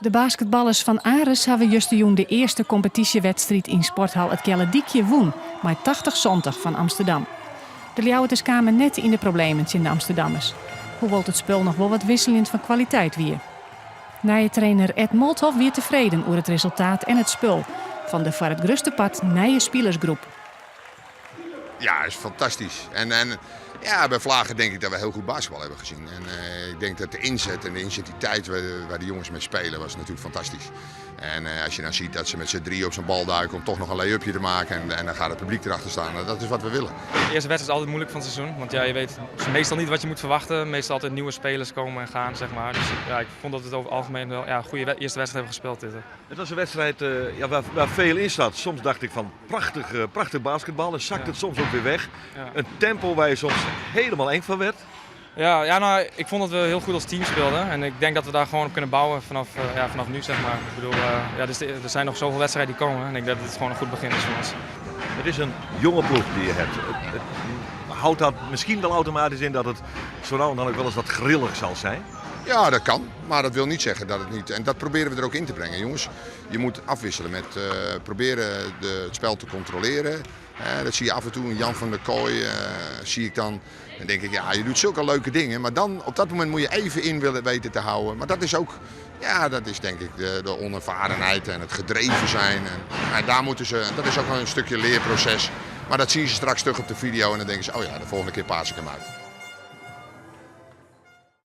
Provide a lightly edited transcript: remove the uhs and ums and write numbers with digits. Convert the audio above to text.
De basketballers fan Aris hawwe justerjûn de earste kompetysjewedstriid yn sporthal It Kealledykje wûn mei 80 70 fan Amsterdam. De Ljouwerters kamen net yn de problemen tsjin de Amsterdammers, hoewol't it spul noch wol wat wisseljend fan kwaliteit wie. Nije trainer Ed Molthoff wie tefreden oer it resultaat en it spul fan de foar it grutste part nije spilersgroep. Ja, is fantastisch. En, en ja, bij Vlagen denk ik dat we heel goed basketbal hebben gezien. En uh, ik denk dat de inzet en de intensiteit waar, waar de jongens mee spelen was natuurlijk fantastisch. En uh, als je dan ziet dat ze met z'n drie op zo'n bal duiken om toch nog een lay-upje te maken en, en dan gaat het publiek erachter staan. Nou, dat is wat we willen. De eerste wedstrijd is altijd moeilijk van het seizoen. Want ja, je weet meestal niet wat je moet verwachten. Meestal altijd nieuwe spelers komen en gaan, zeg maar. Dus ja, ik vond dat we het over het algemeen wel ja, een goede eerste wedstrijd hebben gespeeld. Dit. Het was een wedstrijd uh, ja, waar, waar, veel in zat. Soms dacht ik van prachtig, uh, prachtig basketbal en zakte ja. het soms ook weer weg. Ja. Een tempo waar je soms helemaal eng van werd. Ja, ja nou, ik vond dat we heel goed als team speelden. En ik denk dat we daar gewoon op kunnen bouwen vanaf, uh, ja, vanaf nu, zeg maar. Ik bedoel, ja, dus er zijn nog zoveel wedstrijden die komen. En ik denk dat het gewoon een goed begin is voor ons. Het is een jonge ploeg die je hebt. Het, het houdt dat misschien wel automatisch in dat het zo nou en dan ook wel eens wat grillig zal zijn? Ja, dat kan. Maar dat wil niet zeggen dat het niet. En dat proberen we er ook in te brengen, jongens. Je moet afwisselen met uh, proberen de, het spel te controleren. Uh, dat zie je af en toe. Een Jan van der Kooi uh, zie ik dan. Dan denk ik, ja, je doet zulke leuke dingen. Maar dan, op dat moment moet je even in willen weten te houden. Maar dat is ook, ja, dat is denk ik de, de onervarenheid en het gedreven zijn. En, en daar moeten ze, dat is ook een stukje leerproces. Maar dat zien ze straks terug op de video en dan denken ze, oh ja, de volgende keer pass ik hem uit.